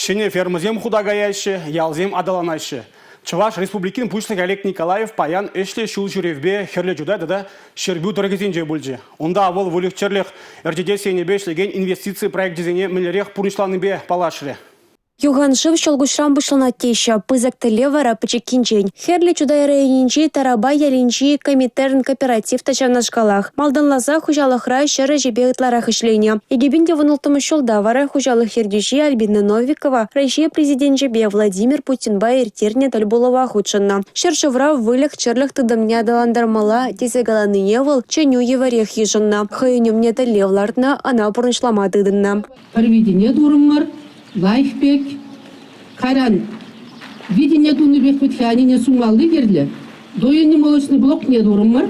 Ҫӗнӗ фермӑсем хута каяҫҫӗ, ялсем аталанаҫҫӗ. Чӑваш Республикин Пуҫлӑхӗ Олег Николаев паян ӗҫлӗ ҫул ҫӳревпе Хӗрлӗ Чутай тата Ҫӗрпӳ тӑрӑхӗсенче пулчӗ. Унта вӑл выльӑх-чӗрлӗх ӗрчетес енӗпе ӗҫлекен инвестици проекчӗсене мӗнлерех пурнӑҫланипе паллашрӗ. Юхан шыв ҫӑлкуҫран пуҫланать теҫҫӗ. Пысӑк тӗллев вара пӗчӗккинчен. Хӗрлӗ Чутай районӗнчи Тарапа ялӗнчи Коминтерн кооператив та ҫавнашкалах. Малтанласа хуҫалӑхра ҫӗр ӗҫӗпе ытларах ӗҫленӗ. 2016 ҫулта вара хуҫалӑх ертӳҫи Альбина Новикова Раҫҫей Президенчӗпе Владимир Путинпа ирттернӗ тӗл пулӑва хутшӑннӑ. Ҫӗршывра выльӑх-чӗрлӗх тытӑмне аталантармалла тесе каланине вӑл чӗнӳ евӗрех йышӑннӑ. Хӑйӗн умне тӗллев лартнӑ, ӑна пурнӑҫлама тытӑннӑ. Пӗр витене турӑмӑр, лайӑх пек. Кайран витене тунӑ пек вӗт-ха ӗнене сумалли кирлӗ. Доильный молочный блокне турӑмӑр.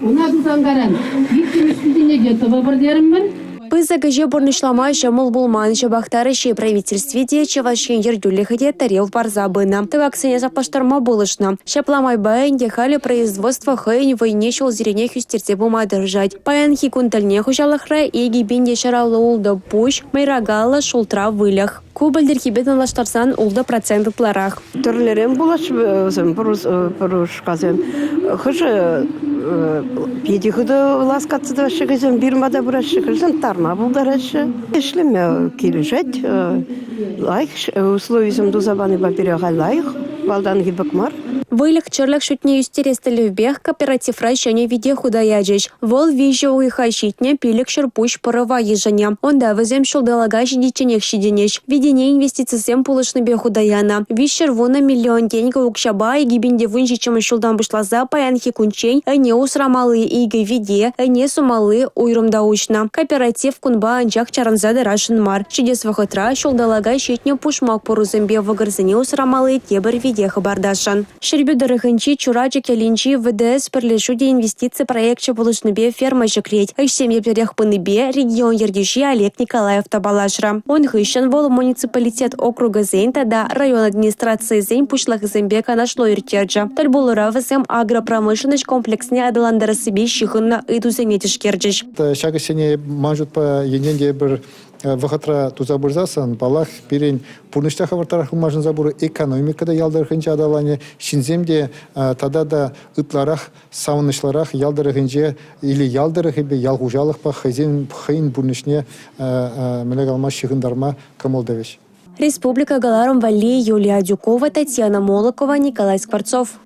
Ӑна тусан кайран иккӗмӗш витене те тӑвӑпӑр терӗмӗр. Пысӑк ӗҫе пурнӑҫлама ҫӑмӑл пулман. Ҫапах та Раҫҫей Правительстви те, Чӑваш Ен ертӳлӗхӗ те тӗрев парса пынӑ. Тӑкаксене саплаштарма пулӑшнӑ. Ҫапла майпа ӗнтӗ халӗ производство хӑйӗн вӑйне ҫулсеренех ӳстерсе пыма тӑрӑшать. Паянхи кун тӗлне хуҫалӑхра 2156 пуҫ, мӑйракаллӑ шултра выльӑх. Ку пӗлтӗрхипе танлаштарсан 6% ытларах. Тӗрлӗрен пулаҫҫӗ вӗсем, пӑрушкасем. Хӑшӗ питӗ хытӑ ласкатса тӑраҫҫӗ, хӑйсем фирма та пыраҫҫӗ, хӑйсем тарма пултараҫҫӗ. Ӗҫлеме килӗшет. Лайӑх условисем туса панипе пире халь лайӑх, малтанхи пек мар. Выльӑх-чӗрлӗх шутне ӳстерес тӗллевпех кооперативра ҫӗнӗ вите хута ячӗҫ. Вӑл 3 уйӑха ҫитнӗ 500 пуҫ пӑрӑва йышӑнӗ. Унта вӗсем ҫулталӑка ҫитичченех ҫитӗнӗҫ. Витене инвестицисем пулӑшнипе хута янӑ. 310 миллион тенкӗ укҫапа 2017-мӗш ҫултан пуҫласа паянхи кунччен ӗне усрамалли икӗ вите, ӗне сумалли уйрӑм та уҫнӑ. Кооператив кунпа анчах чарӑнса тӑрасшӑн мар. Ҫитес вӑхӑтра ҫулталӑка ҫитнӗ пушмак пӑрусемпе вӑкӑрсене усрамалли тепӗр вите хӑпартасшӑн. Ҫӗрпӳ тӑрӑхӗнчи Чурачӑк ялӗнчи ВДС пӗрлешӳ те инвестици проекчӗ пулӑшнипе ферма ҫӗклет. Ӗҫсем еплерех пынипе регион ертӳҫи Олег Николаев та паллашрӗ. Ун хыҫҫӑн вӑл муниципалитет округӗсен тата район администрацийӗсен пуҫлӑхӗсемпе канашлу ирттерчӗ. Тӗл пулура вӗсем агропромышленноҫ комплексне аталантарассипе ҫыхӑннӑ ыйтусене тишкерчӗҫ. Ҫак ӗҫсене ман шутпа енчен те эпир вӑхӑтра туса пырсассӑн, паллах, пирӗн пурнӑҫ та хӑвӑртрах ылмашӑнса пырӗ, экономика та ял тӑрӑхӗнче аталанӗ, ҫынсем те тата та ытларах савӑнӑҫлӑрах ял тӑрӑхӗнче или ял тӑрӑхӗпе, ял хуҫалӑхпа хӑйсен хӑйӗн пурнӑҫне мӗнле калама ҫыхӑнтарма кӑмӑл тӑвӗҫ. Республика кӑларӑм валли Юлия Адюкова, Татьяна Молокова, Николай Скворцов.